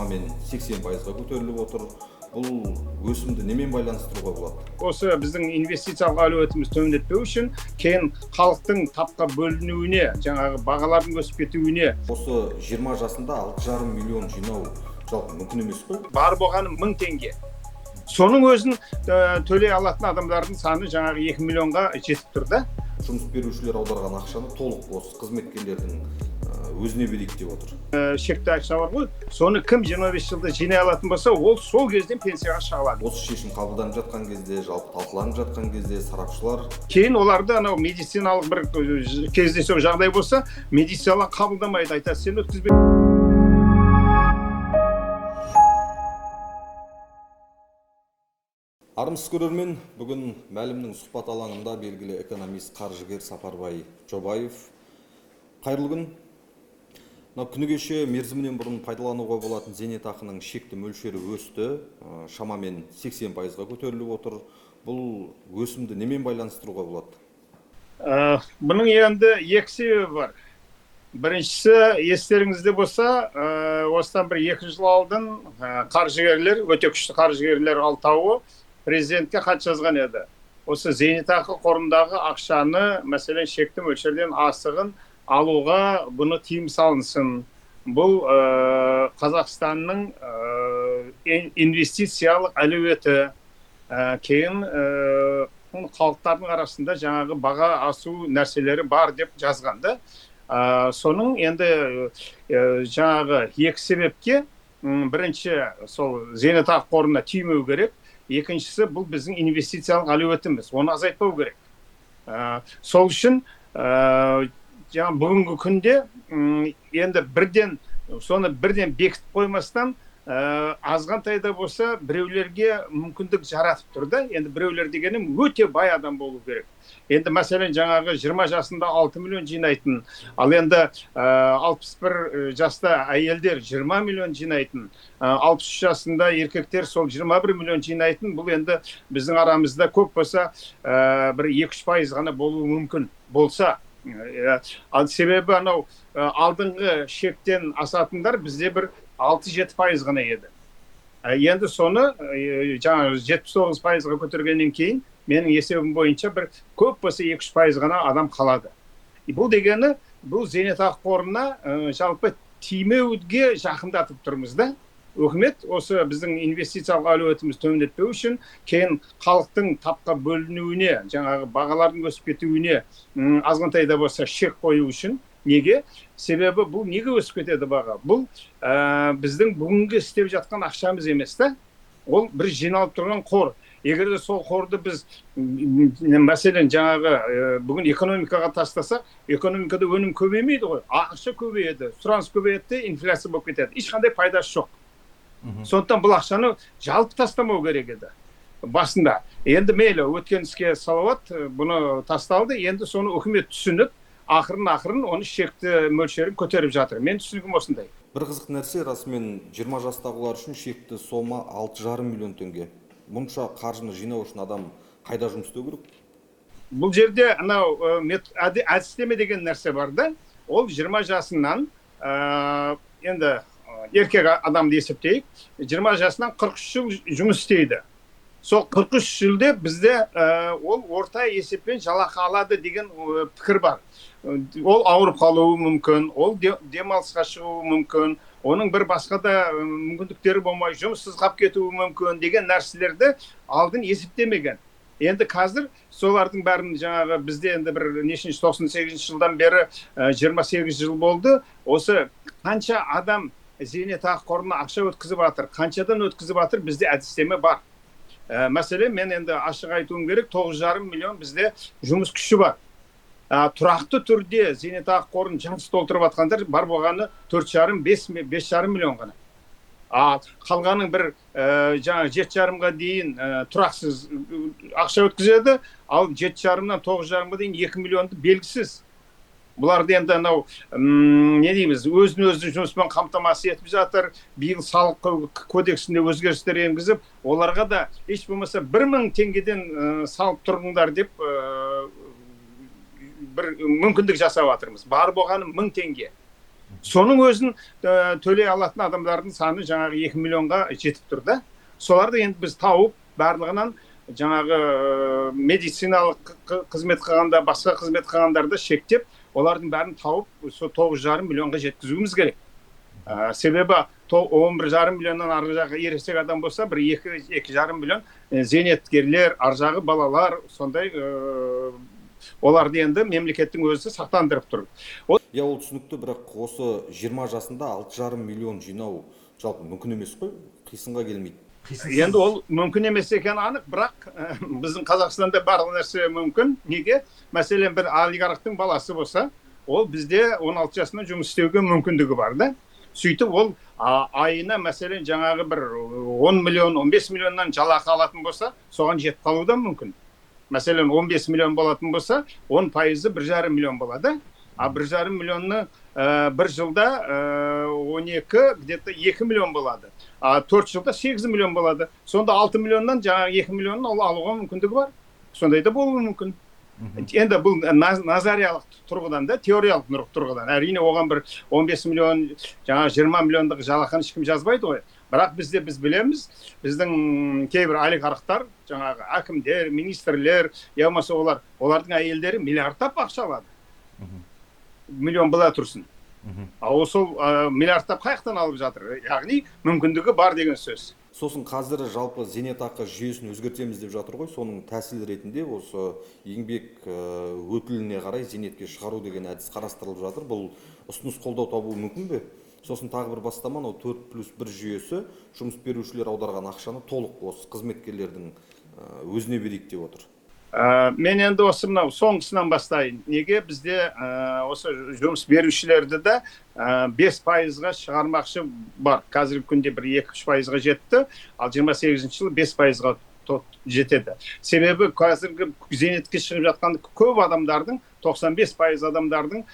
шамамен 80%-ға көтеріліп отыр. Бұл өсімді немен байланыстыруға болады? Осы біздің инвестициялық әлеуетіміз төмендетпеу үшін, кейін халықтың тапқа бөлінуіне, жаңағы бағалардың өсіп кетуіне. Осы 20 жасында 6,5 миллион жинау жалпы мүмкін емес қой. Бар болғаны 1000 теңге. Соның өзін төлей алатын адамдардың саны жаңағы 2 миллионға жетіп тұр да. Жұмыс берушілер аударған ақшаны толық осы қызметкерлердің өзіне берейік деп отыр. Шекті ақша бар ғой, соны кім 25 жылда жинай алатын болса, ол сол кезден пенсияға шыға алады. Осы шешім қабылданып жатқан кезде, жалпы талқыланып жатқан кезде сарапшылар кейін оларды анау медициналық бір кездейсоқ жағдай болса, медициналар қабылдамайды, айтады, сен өткізбе. Армысыз көрермен, бүгін Мәлімнің сұхбат алаңында белгілі экономист, қаржыгер Сапарбай Жобаев. Қайырлы күн. Мынау күні кеше мерзімінен бұрын пайдалануға болатын зейнетақының шекті мөлшері өсті, шамамен 80%-ға көтеріліп отыр. Бұл өсімді немен байланыстыруға болады? Бұның енді екі себебі бар. Біріншісі, естеріңізде болса, осыдан бір 2 жыл алдын қаржыгерлер, өте күшті қаржыгерлер алтауы президентке хат жазған еді. Осы зейнетақы қорындағы ақшаны, мәселен, шекті мөлшерден асығын алуға бұны тыйым салынсын. Бұл Қазақстанның инвестициялық әлеуеті, кейін халықтардың арасында жаңағы баға асу нәрселері бар деп жазған да. Соның енді жаңағы екі себепке, бірінші, сол зейнетақы қорына тимеу керек, екіншісі, бұл біздің инвестициялық әлеуетіміз, оны азайтпау керек. Сол үшін жаңа бүгінгі күнде енді бірден соны бірден бекітіп қоймастан, азғантай да болса біреулерге мүмкіндік жаратып тұр да. Енді біреулер дегенім өте бай адам болу керек. Енді мәселен жаңағы 20 жасында 6 миллион жинайтын, ал енді 61 жаста әйелдер 20 миллион жинайтын, 63 жасында еркектер сол 21 миллион жинайтын, бұл енді біздің арамызда көп болса бір 2-3% ғана болуы мүмкін болса. Ал себебі анау алдыңғы шектен асатындар бізде бір 6-7% ғана еді. Енді соны жаңағы 79%-ға көтергеннен кейін менің есебім бойынша бір көп болса 2-3% ғана адам қалады. Бұл дегені, бұл зейнетақы қорына жалпы тимеуге жақындатып тұрмыз да. Үкімет осы біздің инвестициялық әлеуетімізді төмендетпеу үшін, кейін халықтың тапқа бөлінуіне, жаңағы бағалардың өсіп кетуіне азғантай да болса шек қою үшін. Неге? Себебі бұл неге өсіп кетеді баға? Бұл біздің бүгінгі істеп жатқан ақшамыз емес та. Ол бір жиналып тұрған қор. Егер де сол қорды біз, мәселен, жаңағы бүгін экономикаға тастасақ, экономикада өнім көбеймейді ғой. Ақша көбейеді, сұраныс көбейеді де, инфляция болып кетеді. Ешқандай пайдасы жоқ. Сондықтан бұл ақшаны жалпы тастамау керек еді басында. Енді мейлі, өткен іске салауат, бұны тасталды. Енді соны үкімет түсініп, ақырын-ақырын оны шекті мөлшерін көтеріп жатыр. Мен түсінігім осындай. Бір қызық нәрсе, расымен 20 жастағылар үшін шекті сома 6,5 миллион теңге. Мұнша қаржыны жинау үшін адам қайда жұмыс істеу керек? Бұл жерде анау әдістеме деген нәрсе бар да. Ол 20 жасынан, енді еркек адамды есептейік, 20 жасынан 43 жыл жұмыс істейді. Сол 43 жылда бізде ол орта есеппен жалақы алады деген пікір бар. Ол ауырып қалуы мүмкін, ол демалысқа шығуы мүмкін, оның бір басқа да мүмкіндіктері болмай жұмыссыз қалып кетуі мүмкін деген нәрселерді алдын есептемеген. Енді қазір солардың бәрін жаңағы бізде енді бір нешінші, тоқсан сегізінші жылдан бері 28 жыл болды. Осы қанша адам зейнетақы қорына ақша өткізіп жатыр, қаншадан өткізіп жатыр, бізде әдістеме бар. Мәселен, мен енді ашық айтуым керек, 9,5 миллион бізде жұмыс күші бар. Тұрақты түрде зейнетақы қорын жақсы толтырып жатқандар бар болғаны төрт жарым, бес, бес жарым миллион ғана. Қалғанның бір жаңағы жеті жарымға дейін тұрақсыз ақша өткізеді, ал жеті жарымнан тоғыз жарымға дейін 2 миллионды белгісіз. Бұларды енді анау, не дейміз, өзін өзі жұмыспен қамтамасыз етіп жатыр. Биыл салық кодексіне өзгерістер енгізіп, оларға да еш болмаса 1000 теңгеден салып тұрыңдар деп бір мүмкіндік жасап жатырмыз. Бар болғаны 1000 теңге. Соның өзін төлей алатын адамдардың саны жаңағы 2 миллионға жетіп тұр да. Соларды енді біз тауып, барлығынан жаңағы медициналық қызмет қылғанда, басқа қызмет қылғандарды шектеп, олардың бәрін тауып, сол 9,5 миллионға жеткізуіміз керек. Себебі 11,5 миллионнан арғы жағы ересек адам болса, бір 2,5 миллион зейнеткерлер, ар жағы балалар, сондай оларды енді мемлекеттің өзі сақтандырып тұр. Иә, ол түсінікті, бірақ осы 20 жасында 6,5 миллион жинау жалпы мүмкін емес қой, қисынға келмейді. Енді ол мүмкін емес екені анық, бірақ біздің Қазақстанда барлық нәрсе мүмкін. Неге? Мәселен, бір олигархтың баласы болса, ол бізде 16 жасынан жұмыс істеуге мүмкіндігі бар да. Сөйтіп ол айына мәселен жаңағы бір 10 миллион, 15 миллионнан жалақы алатын болса, соған жетіп қалуы да мүмкін. Мәселен, 15 миллион болатын болса, 10%-ы 1,5 миллион болады. А 1,5 миллионны бір жылда 12, где-то 2 миллион болады. А 4 жылда 8 миллион болады. Сонда 6 миллионнан жаңағы 2 миллионын ол алуға мүмкіндігі бар. Сондай да болуы мүмкін. Енді бұл назариялық тұрғыдан да, теориялық тұрғыдан. Әрине оған бір 15 миллион, жаңағы 20 миллиондық жалақыны ешкім жазбайды ғой. Бірақ бізде біз білеміз, біздің кейбір олигархтар, жаңағы әкімдер, министрлер, я болмаса олар, олардың әйелдері миллиардтап ақша алады. Миллион бола тұрсын. А ол сол миллиардтап қаяқтан алып жатыр? Яғни мүмкіндігі бар деген сөз. Сосын қазір жалпы зейнетақы жүйесін өзгертеміз деп жатыр ғой, соның тәсіл ретінде осы еңбек өтіліне қарай зейнетке шығару деген әдіс қарастырылып жатыр. Бұл ұсыныс қолдау табуы мүмкін бе? Сосын тағы бір бастама, мынау 4+1 жүйесі, жұмыс берушілер аударған ақшаны толық осы қызметкерлердің өзіне берейік деп отыр. Мен енді осы мынау соңғысынан бастайын. Неге бізде осы жұмыс берушілерді де 5%-ға шығармақшы бар. Қазіргі күнде бір 2-3%-ға жетті, ал 28 жылы 5%-ға жетеді. Себебі қазіргі зейнетке шығып жатқан көп адамдардың, 95% адамдардың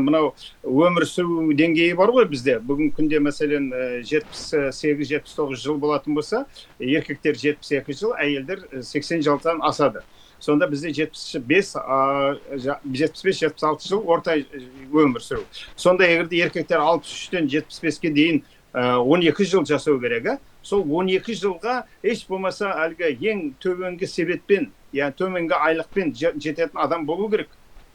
мынау өмір сүру деңгейі бар ғой бізде. Бүгінгі күнде мәселен 78-79 жыл болатын болса, еркектер 72 жыл, әйелдер 80 жылдан асады. Сонда бізде 75-76 жыл орта өмір сүру. Сонда егер де еркектер 63-тен 75-ке дейін 12 жыл жасау керек, а? Сол 12 жылға еш болмаса әлгі ең төменгі себетпен, яғни төменгі айлықпен жететін адам болу керек.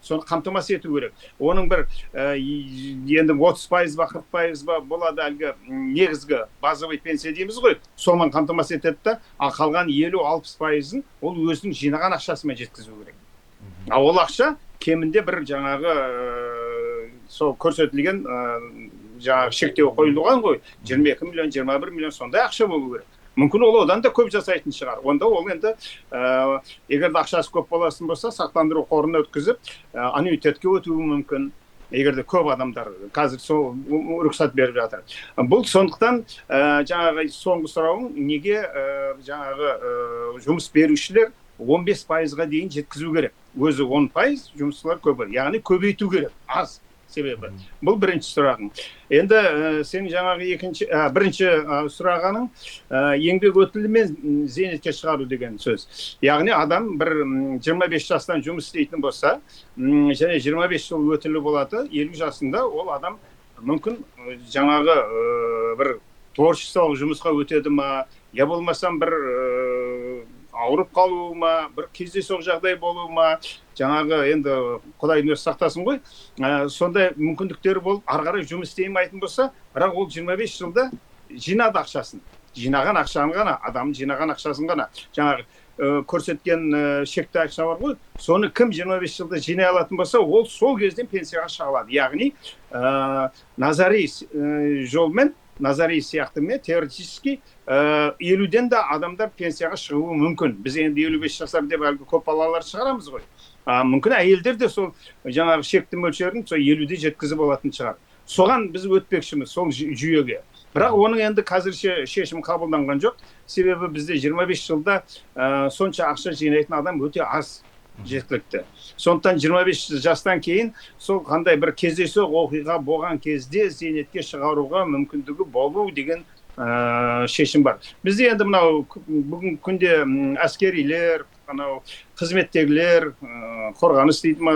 Соны қамтамасыз ету керек. Оның бір енді 30% ба, 40% ба болады әлгі негізгі базовый пенсия дейміз ғой, сонымен қамтамасыз етеді да, ал қалған 50-60%-ын ол өзінің жинаған ақшасымен жеткізу керек. А ол ақша кемінде бір жаңағы сол көрсетілген жаңағы шектеу қойылған ғой, 22 миллион, 21 миллион сондай ақша болу керек. Мүмкін ол одан да көп жасайтын шығар. Онда ол енді егер де ақшасы көп болатын болса, сақтандыру қорына өткізіп, аннуитетке өтуі мүмкін. Егер де көп адамдар қазір сол рұқсат беріп жатыр. Бұл сондықтан жаңағы соңғы сұрауың, неге жаңағы жұмыс берушілер 15%-ға дейін жеткізу керек? Өзі 10%, жұмысшылар көп. Яғни көбейту керек, аз себебі. Бұл бірінші сұрағың. Енді сенің жаңағы бірінші сұрағаның еңбек өтілімен зейнетке шығару деген сөз. Яғни адам бір 25 жастан жұмыс істейтін болса, және 25 жыл өтілі болады, 50 жасында ол адам мүмкін жаңағы бір творчестволық жұмысқа өтеді ма, я болмасам бір ауырып қалуы ма, бір кездейсоқ жағдай болуы ма, жаңағы енді Құдайдың өзі сақтасын ғой, сондай мүмкіндіктері болып ары қарай жұмыс істей алмайтын болса, бірақ ол 25 жылда жинады ақшасын. Жинаған ақшаны ғана, адам жинаған ақшасын ғана, жаңағы көрсеткен шекті ақша бар ғой, соны кім 25 жылда жинай алатын болса, ол сол кезден пенсияға шыға алады. Яғни назари жолмен, назари сияқты ме, теоретически 50-ден де адамдар пенсияға шығуы мүмкін. Біз енді 55 жасар деп әлгі көп балалар шығарамыз ғой. Мүмкін әйелдер де сол жаңағы шекті мөлшерін сол 50-де жеткізіп алатын шығар. Соған біз өтпекшіміз, сол жүйеге. Бірақ оның енді қазірше шешім қабылданған жоқ. Себебі бізде 25 жылда сонша ақша жинайтын адам өте аз жеткілікті. Сондықтан 25 жастан кейін сол қандай бір кездейсоқ оқиға болған кезде зейнетке шығаруға мүмкіндігі болу деген шешім бар. Бізде енді мынау бүгінгі күнде әскерилер, анау қызметтегілер, қорғаныс дейді ма,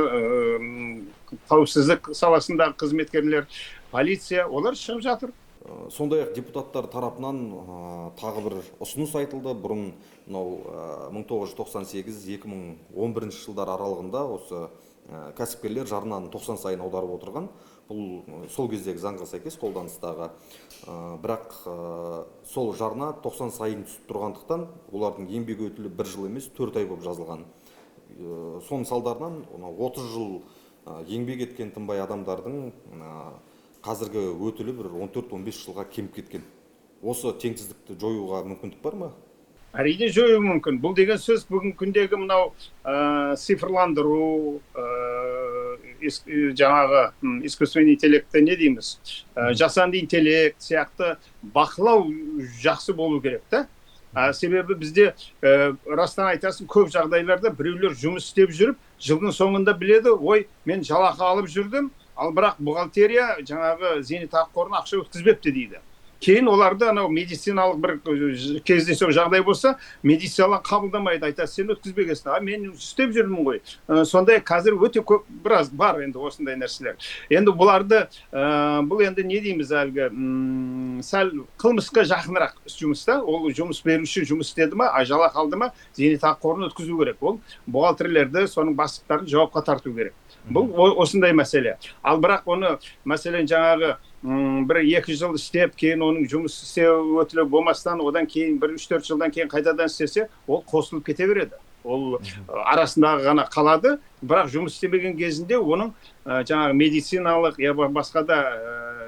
қауіпсіздік саласындағы қызметкерлер, полиция, олар шығып жатыр. Сондай-ақ депутаттар тарапынан тағы бір ұсыныс айтылды. Бұрын мынау 1998-2011 жылдар аралығында осы кәсіпкерлер жарнаны 90 сайын аударып отырған. Бұл сол кездегі заңға сәйкес қолданыстағы. Бірақ сол жарна 90 сайын түсіп тұрғандықтан олардың еңбек өтілі бір жыл емес, 4 ай болып жазылған. Соның салдарынан 30 жыл еңбек еткен тынбай адамдардың қазіргі өтілі бір 14-15 жылға кеміп кеткен. Осы теңсіздікті жоюға мүмкіндік бар ма? Әрине жою мүмкін. Бұл деген сөз бүгінгі күндегі мынау цифрландыру, жаңағы искусственный интеллектті не дейміз, жасанды интеллект сияқты бақылау жақсы болу керек та. Себебі бізде растан айтасың, көп жағдайларда біреулер жұмыс істеп жүріп, жылдың соңында біледі, ой, мен жалақы алып жүрдім, ал бірақ бухгалтерия жаңағы зейнетақы қорына ақша өткізбепті дейді. Кейін оларды анау медициналық бір кездейсоқ жағдай болса, медициналық қабылдамайды, айтады, сен өткізбегенсің, а мен істеп жүрмін ғой. Сондай қазір өте көп біраз бар енді осындай нәрселер. Енді бұларды, бұл енді не дейміз әлгі, сәл қылмысқа жақынырақ жұмыс та, ол жұмыс беруші жұмыс істеді ма, жалақы алды ма, зейнетақы қорын өткізу керек. Ол бухгалтерлерді, соның бастықтарын жауапқа тарту керек. Бұл осындай мәселе. Ал бірақ оны, мәселен, жаңағы бір 2 жыл істеп, кейін оның жұмыс істеу өтілі болмастан, одан кейін бір 3-4 жылдан кейін қайтадан істесе, ол қосылып кете береді. Ол арасындағы ғана қалады, бірақ жұмыс істемеген кезінде оның жаңағы медициналық я басқа да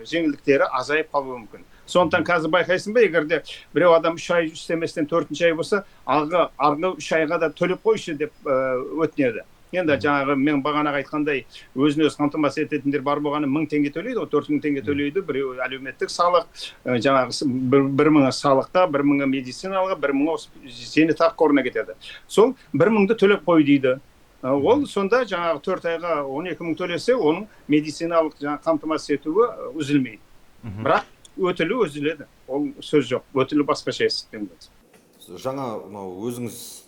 жеңілдіктері азайып қалуы мүмкін. Сондықтан қазір байқайсың ба, егер де біреу адам 3 ай істеместен 4-ші ай болса, арғы 3 айға да төлеп қойшы деп өтінеді. Енді жаңағы мен бағанағы айтқандай, өзін өзі қамтамасыз ететіндер бар болғаны 1000 теңге төлейді, ол 4000 теңге төлейді, біреу әлеуметтік салық, жаңағы 1000 салыққа, 1000 медициналыға, 1000 зейнетақы қорына кетеді. Сол 1000-ді төлеп қой дейді. Ол сонда жаңағы 4 айға 12000 төлесе, оның медициналық жаңағы қамтамасыз етуі үзілмейді. Бірақ өтілі үзіледі. Ол сөз жоқ. Өтілі басқаша есептелінеді. Жаңа мынау өзіңіз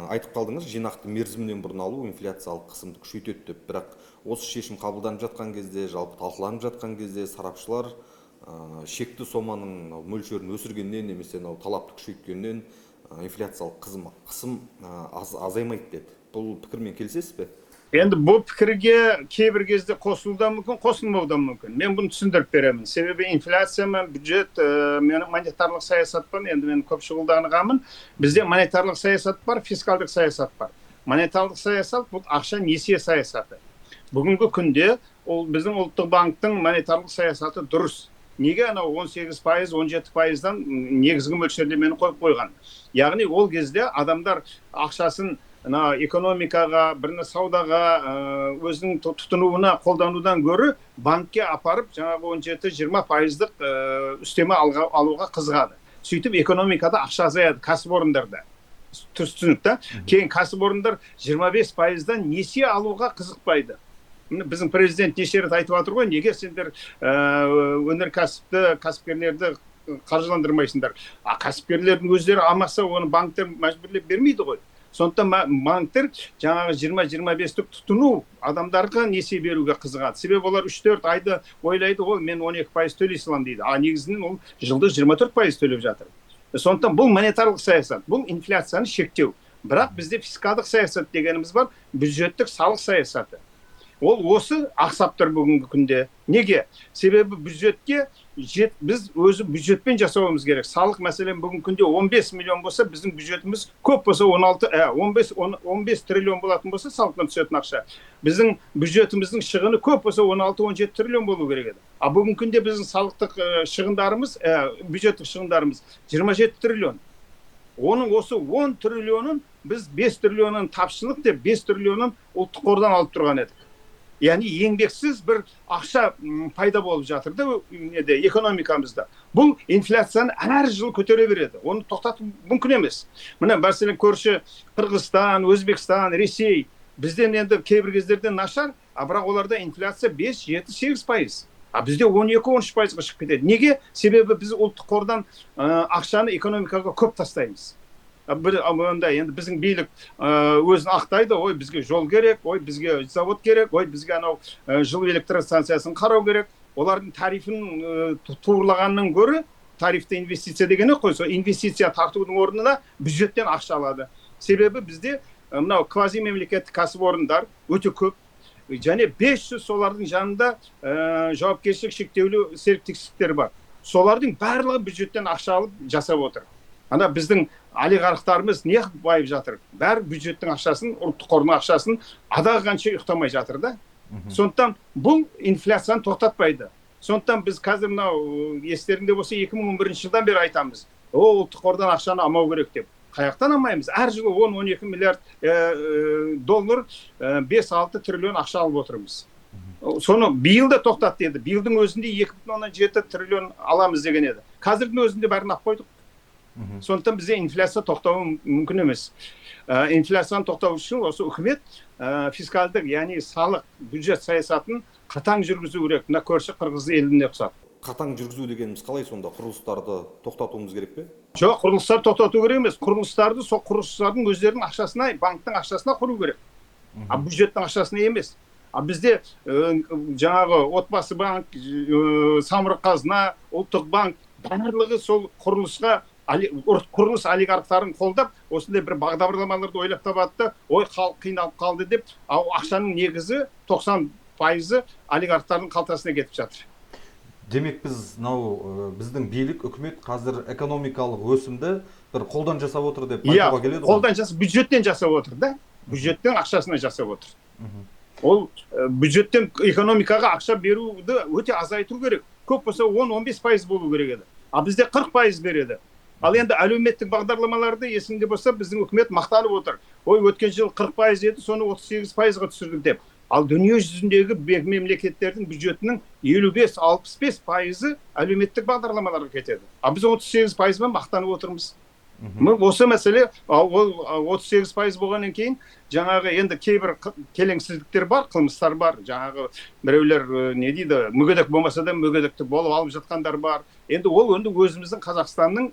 айтып қалдыңыз, жинақты мерзімінен бұрын алу инфляциялық қысымды күшейтеді деп. Бірақ осы шешім қабылданып жатқан кезде, жалпы талқыланып жатқан кезде сарапшылар шекті соманың мөлшерін өсіргеннен немесе талапты күшейткеннен инфляциялық қысым азаймайды деді. Бұл пікірмен келісесіз бе? Енді бұл пікірге кейбір кезде қосылуы да мүмкін, қосылмауы да мүмкін. Мен бұны түсіндіріп беремін. Себебі инфляциямен, бюджет, монетарлық саясатпен енді мен көп шұғылданғанмын. Бізде монетарлық саясат бар, фискалдық саясат бар. Монетарлық саясат бұл ақша несие саясаты. Бүгінгі күнде ол біздің ұлттық банктің монетарлық саясаты дұрыс. Неге анау 18%, 17%-дан негізгі мөлшерлемені қойып қойған? Яғни ол кезде адамдар ақшасын экономикаға, біріне саудаға, өзінің тұтынуына қолданудан гөрі банкке апарып жаңағы 17-20%-лық үстеме алуға қызығады. Сөйтіп экономикада ақша азаяды кәсіпорындарда. Түсінік та? Кейін кәсіпорындар 25%-дан несие алуға қызықпайды. Біздің президент неше рет айтып жатыр ғой, неге сендер өнеркәсіпті, кәсіпкерлерді қаржыландырмайсыңдар? А кәсіпкерлердің өздері алмаса, оны банктер мәжбүрлеп бермейді ғой. Сондықтан банктер жаңағы 20-25-тік тұтыну адамдарға несие беруге қызығады. Себебі олар 3-4 айды ойлайды, ол мен 12% төлей саламын дейді. А негізінен ол жылдық 24% төлеп жатыр. Сондықтан бұл монетарлық саясат, бұл инфляцияны шектеу. Бірақ бізде фискалдық саясат дегеніміз бар, бюджеттік салық саясаты. Ол осы ақсап тұр бүгінгі күнде. Неге? Себебі бюджетке біз өзі бюджетпен жасауымыз керек. Салық мәселен бүгінгі күнде 15 миллион болса, біздің бюджетіміз көп болса 15 триллион болатын болса, салықтан түсетін ақша. Біздің бюджетіміздің шығыны көп болса 16-17 триллион болу керек еді. А бүгінгі күнде біздің салықтық шығындарымыз, бюджеттік шығындарымыз 27 триллион. Оның осы 10 триллионын біз 5 триллионын тапшылық деп 5 триллионын ұлттық қордан алып тұрған едік. Яғни еңбексіз бір ақша пайда болып жатыр да неде экономикамызда. Бұл инфляцияны әр жыл көтере береді. Оны тоқтату мүмкін емес. Міне мәселен көрші Қырғызстан, Өзбекстан, Ресей бізден енді кейбір кездерде нашар, а бірақ оларда инфляция 5, 7, 8%. А бізде 12-13%-ға шығып кетеді. Неге? Себебі біз ұлттық қордан ақшаны экономикаға көп тастаймыз. Онда енді біздің билік өзін ақтайды, ой бізге жол керек, ой бізге завод керек, ой бізге анау жылу электростанциясын қарау керек. Олардың тарифін турлағаннан гөрі, тарифті инвестиция дегені қой, сол инвестиция тартудың орнына бюджеттен ақша алады. Себебі бізде мынау квазимемлекеттік кәсіпорындар өте көп, және 500 солардың жанында жауапкершілік шектеулі серіктестіктер бар. Солардың барлығы бюджеттен ақша алып жасап отыр. Ана біздің олигархтарымыз не байып жатыр? Бәрі бюджеттің ақшасын, ұлттық қордың ақшасын адағанша ұйықтамай жатыр да. Сондықтан бұл инфляцияны тоқтатпайды. Сондықтан біз қазір мынау естеріңде болса 2011 жылдан бері айтамыз. О, ұлттық қордан ақшаны алмау керек деп. Қаяқтан алмаймыз? Әр жылы 10-12 миллиард доллар, 5-6 триллион ақша алып отырмыз. Соны биыл да тоқтатты еді. Биылдың өзінде 2,7 триллион аламыз деген еді. Қазірдің өзінде бәрін алып қойдық. Сондықтан бізде инфляция тоқтауы мүмкін емес. Инфляцияны тоқтау үшін осы үкімет фискалдық, яғни салық, бюджет саясатын қатаң жүргізу керек. Мына көрші Қырғыз еліне ұқсап. Қатаң жүргізу дегеніміз қалай сонда? Құрылыстарды тоқтатуымыз керек пе? Жоқ, құрылыстарды тоқтату керек емес. Құрылыстарды сол құрылысшылардың өздерінің ақшасына, банктың ақшасына құру керек. А бюджеттің ақшасына емес. А бізде жаңағы Отбасы банк, Самұрық Қазына, Ұлттық банк барлығы сол құрылысқа, құрылыс олигархтарын қолдап, осындай бір бағдарламаларды ойлап табады да, ой, халық қиналып қалды деп, ал ақшаның негізі 90% олигархтардың қалтасына кетіп жатыр. Демек, біз мынау біздің билік, үкімет қазір экономикалық өсімді бір қолдан жасап отыр деп айтуға келеді ғой? Қолдан жасап, бюджеттен жасап отыр да. Бюджеттен ақшасына жасап отыр. Ол бюджеттен экономикаға ақша беруді өте азайту керек. Көп болса 10-15% болу керек еді. А бізде 40% береді. Ал енді әлеуметтік бағдарламаларды есіңде болса, біздің үкімет мақтанып отыр. Ой, өткен жыл 40% еді, соны 38%-ға түсірдік деп. Ал дүние жүзіндегі мемлекеттердің бюджетінің 55-65% әлеуметтік бағдарламаларға кетеді. А біз 38%-мен мақтанып отырмыз. Осы мәселе, ол 38% болғаннан кейін жаңағы енді кейбір келеңсіздіктер бар, қылмыстар бар. Жаңағы біреулер не дейді, мүгедек болмаса да мүгедекті болып алып жатқандар бар. Енді ол енді өзіміздің Қазақстанның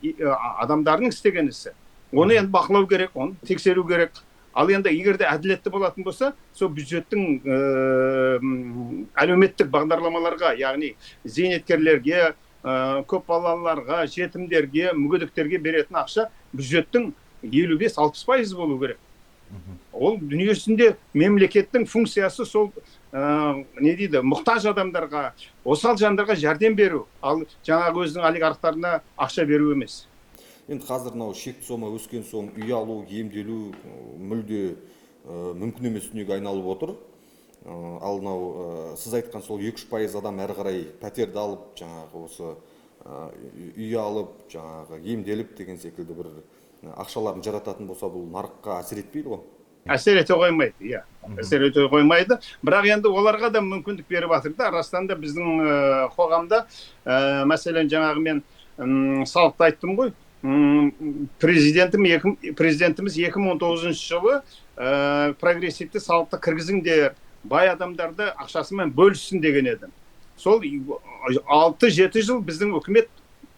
адамдарының істеген ісі. Оны енді бақылау керек, оны тексеру керек. Ал енді егер де әділетті болатын болса, сол бюджеттің әлеуметтік бағдарламаларға, яғни зейнеткерлерге, көп балаларға, жетімдерге, мүгедектерге беретін ақша бюджеттің 55-60% болу керек. Ол дүние жүзінде мемлекеттің функциясы сол, не дейді, мұқтаж адамдарға, осал жандарға жәрдем беру, ал жаңағы өзінің олигархтарына ақша беру емес. Енді қазір мынау шекті сома өскен соң үй алу, емделу мүлде мүмкін емес дүниеге айналып отыр. Ал мынау сіз айтқан сол 2-3% адам әрі қарай пәтерді алып, жаңағы осы үй алып, жаңағы емделіп деген секілді бір ақшаларын жарататын болса, бұл нарыққа әсер етпейді ғой? Әсер ете қоймайды, иә. Әсер ете қоймайды. Бірақ енді оларға да мүмкіндік беріп жатыр да. Растан да біздің қоғамда, мәселен, жаңағы мен салықты айттым ғой. Президентіміз 2019 жылы прогрессивті салықты кіргізіңдер, бай адамдарды ақшасымен бөліссін деген еді. Сол 6-7 жыл біздің үкімет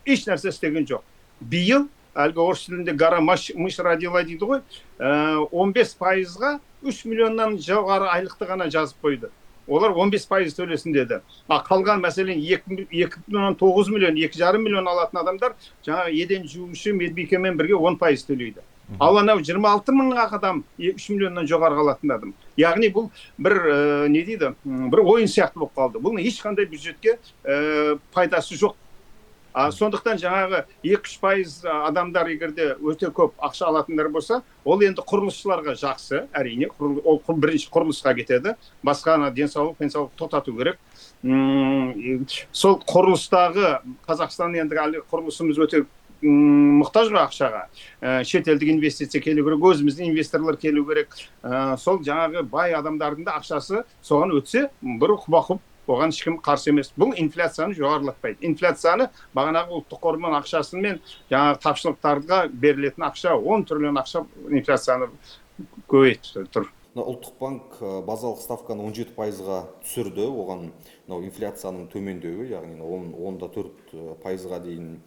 еш нәрсе істеген жоқ. Биыл әлгі орыс тілінде гора мышь родила дейді ғой, 15%-ға 3 миллионнан жоғары айлықты ғана жазып қойды. Олар 15% төлесін деді. А қалған мәселен 2,9 миллион, 2,5 миллион алатын адамдар жаңағы еден жуушы медбикемен бірге 10% төлейді. Ал анау 26 мың адам 3 миллионнан жоғары алатын адам. Яғни бұл бір не дейді, бір ойын сияқты болып қалды. Бұның ешқандай бюджетке пайдасы жоқ. Сондықтан жаңағы 2-3% адамдар егер де өте көп ақша алатындар болса, ол енді құрылысшыларға жақсы, әрине, ол бірінші құрылысқа кетеді. Басқа ана денсаулық, пенсаулық тоқтату керек. Сол құрылыстағы Қазақстан енді әлі құрылысымыз өте мұқтаж ғой ақшаға. Шетелдік инвестиция келу керек, өзіміздің инвесторлар келу керек. Сол жаңағы бай адамдардың да ақшасы соған өтсе, бір құба-құп оған ешкім қарсы емес. Бұл инфляцияны жоғарылатпайды. Инфляцияны бағанағы ұлттық қордың ақшасымен жаңағы тапшылықтарға берілетін ақша, 10 триллион ақша инфляцияны көбейтіп тұр. Ұлттық банк базалық ставканы 17%-ға түсірді. Оған мынау инфляцияның төмендеуі, яғни 10,4%-ға дейін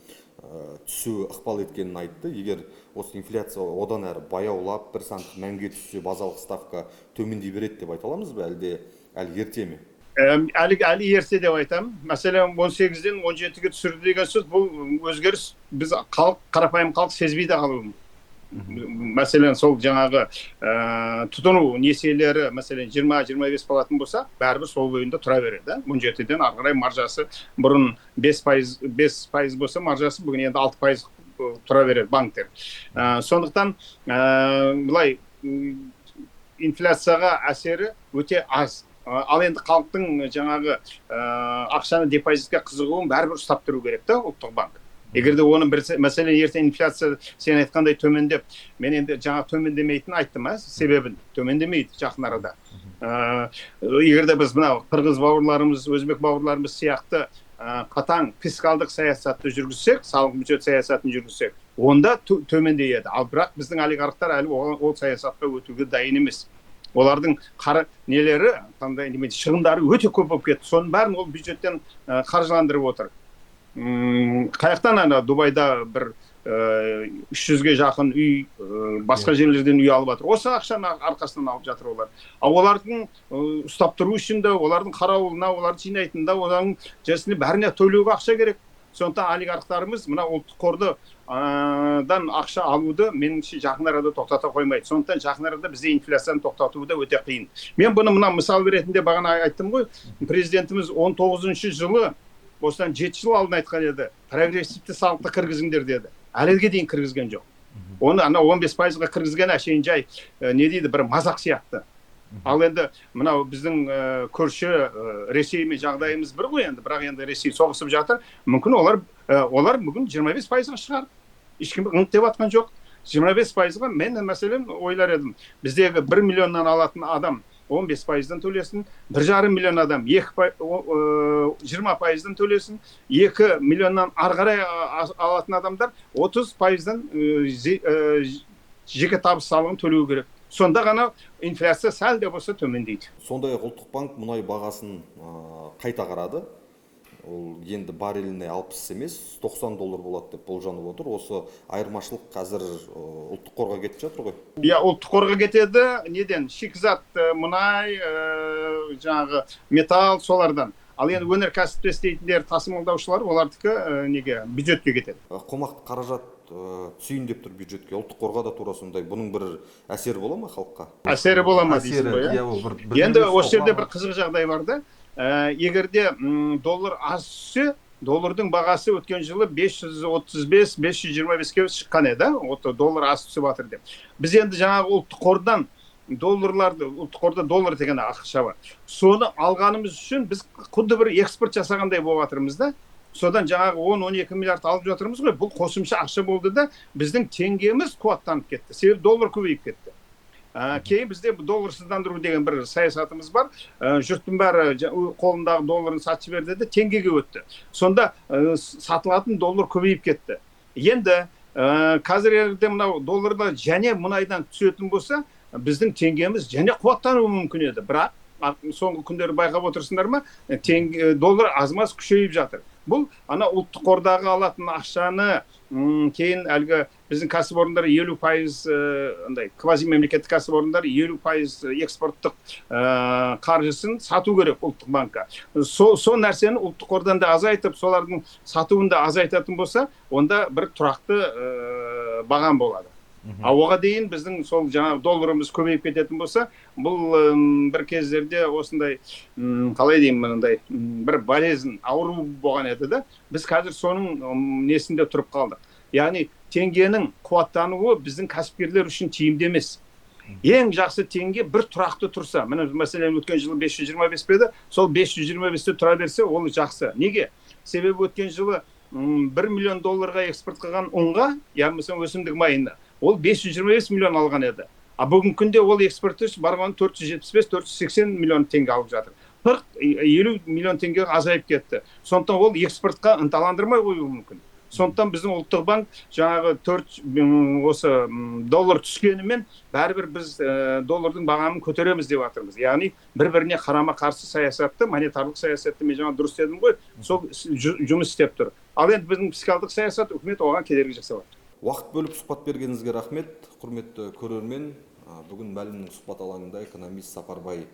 түсуі ықпал еткенін айтты. Егер осы инфляция одан әрі баяулап бір сандық мәнге түссе, базалық ставка төмендей береді деп айта аламыз ба, әлде әлі ерте ме? Әлі ерте деп айтамын. Мәселен, 18-ден 17-ге түсірді деген сөз, бұл өзгеріс біз халық, қарапайым халық сезбей де қалуы мүмкін. Мәселен, сол жаңағы тұтыну несиелері, мәселен, 20-25 болатын болса, бәрібір сол бойында тұра береді. 17-ден ары қарай маржасы бұрын 5% болса, маржасы бүгін енді 6% тұра береді банктер. Сондықтан былай инфляцияға әсері өте аз. Ал енді халықтың жаңағы ақшаны депозитке қызығуын бәрібір ұстап тұру керек та ұлттық банк. Егер де оның бір мәселен, ертең инфляция сен айтқандай төмендеп, мен енді жаңа төмендемейтінін айттым, себебін төмендемейді жақын арада. Егер де біз мынау қырғыз бауырларымыз, өзбек бауырларымыз сияқты қатаң фискалдық саясатты жүргізсек, салық бюджет саясатын жүргізсек, онда төмендейді. Ал бірақ біздің олигархтар әлі ол саясатқа өтуге дайын емес. Олардың қара нелері, қандай неме, шығындары өте көп болып кетті. Соның бәрін ол бюджеттен қаржыландырып отыр. Қаяқтан ана Дубайда бір 300-ге жақын үй, басқа жерлерден үй алып жатыр. Осы ақшаны арқасынан алып жатыр олар. Ал олардың ұстап тұру үшін де, олардың қарауылына, оларды жинайтында, олардың жесіне бәріне төлеуге ақша керек. Сондықтан олигархтарымыз мына ұлттық қорды дан ақша алуды меніңше жақын арада тоқтата қоймайды. Сондықтан жақын арада бізде инфляцияны тоқтату да өте қиын. Мен бұны мына мысал ретінде бағана айттым ғой, президентіміз 19 жылы, осыдан 7 жыл алдын айтқан еді, прогрессивті салықты кіргізіңдер деді. Әліге дейін кіргізген жоқ. Оны ана 15%-ға кіргізген әшейін жай, не дейді, бір мазақ сияқты. Ал енді мынау біздің көрші Ресеймен жағдайымыз бір ғой енді, бірақ енді Ресей соғысып жатыр. Мүмкін олар бүгін 25%-ға шығарды. Ешкім ыңқ деп жатқан жоқ. 25%-ға мен мәселен ойлар едім. Біздегі 1 миллионнан алатын адам 15%-дан төлесін, 1,5 миллион адам 20%-дан төлесін, 2 миллионнан ары қарай алатын адамдар 30%-дан жеке табыс салығын төлеу керек. Сонда ғана инфляция сәл де болса төмендейді. Сондай-ақ ұлттық банк мұнай бағасын қайта қарады. Ол енді барреліне 60 емес, 90 доллар болады деп болжанып отыр. Осы айырмашылық қазір ұлттық қорға кетіп жатыр ғой. Иә, ұлттық қорға кетеді. Неден? Шикізат, мұнай, жаңағы металл, солардан. Ал енді өнеркәсіпте істейтіндер, тасымалдаушылар, олардікі неге? Бюджетке кетеді. Қомақты қаражат түсейін деп тұр бюджетке. Ұлттық қорға да тура сондай. Бұның бір әсері бола ма халыққа? Әсері бола ма дейсің Әсері, ғой, иә? иә, ол бір Енді емес, осы жерде қоғам. бір қызық жағдай бар да. Егер де доллар аз түссе, доллардың бағасы өткен жылы 535, 525-ке шыққан еді, а? От доллар аз түсіп жатыр деп. Біз енді жаңағы ұлттық қордан долларларды, ұлттық қорда доллар деген ақша бар. Соны алғанымыз үшін біз құдды бір экспорт жасағандай болып жатырмыз да. Содан жаңағы 10-12 миллиард алып жатырмыз ғой, бұл қосымша ақша болды да, біздің теңгеміз қуаттанып кетті. Себебі доллар көбейіп кетті. Кейін бізде долларсыздандыру деген бір саясатымыз бар. Жұрттың бәрі қолындағы долларын сатып жіберді де теңгеге өтті. Сонда сатылатын доллар көбейіп кетті. Енді қазір егер мынау долларда және мұнайдан түсетін болса, біздің теңгеміз және қуаттануы мүмкін еді. Бірақ соңғы күндері байқап отырсыңдар ма, доллар аз-маз күшейіп жатыр. Бұл ана ұлттық қордағы алатын ақшаны, кейін әлгі біздің кәсіпорындар 50%, андай квазимемлекеттік кәсіпорындар 50% экспорттық қаржысын сату керек ұлттық банкқа. Со нәрсені ұлттық қордан да азайтып, солардың сатуын да азайтатын болса, онда бір тұрақты бағам болады. Ал оға дейін біздің сол жаңағы долларымыз көбейіп кететін болса, бұл бір кездерде осындай, қалай деймін, мынандай бір болезнь, ауру болған еді да. Біз қазір соның несінде тұрып қалдық. Яғни теңгенің қуаттануы біздің кәсіпкерлер үшін тиімді емес. Ең жақсы теңге бір тұрақты тұрса, міне мәселен өткен жылы 525 пе еді, сол 525-те тұра берсе, ол жақсы. Неге? Себебі өткен жылы 1 миллион долларға экспорт қылған ұнға, я мысалы өсімдік майына, ол 525 миллион алған еді. А бүгінгі күнде ол экспорт үшін барған 475, 480 миллион теңге алып жатыр. Қырық, елу миллион теңге азайып кетті. Сондықтан ол экспортқа ынталандырмай қоюы мүмкін. Сондықтан біздің ұлттық банк жаңағы төрт осы доллар түскенімен бәрібір біз доллардың бағамын көтереміз деп жатырмыз. Яғни бір-біріне қарама-қарсы саясатты, монетарлық саясатты мен жаңа дұрыс дедім ғой, сол жұмыс істеп тұр. Ал енді біздің фискалдық саясат үкімет оған кедергі жасап жатыр. Уақыт бөліп сұхбат бергеніңізге рахмет, құрметті көрермен. Бүгін Мәлімнің сұхбат алаңында экономист Сапарбай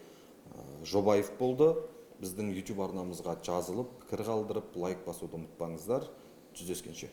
Жобаев болды. Біздің YouTube арнамызға жазылып, пікір қалдырып, лайк басуды ұмытпаңыздар. Жүздескенше.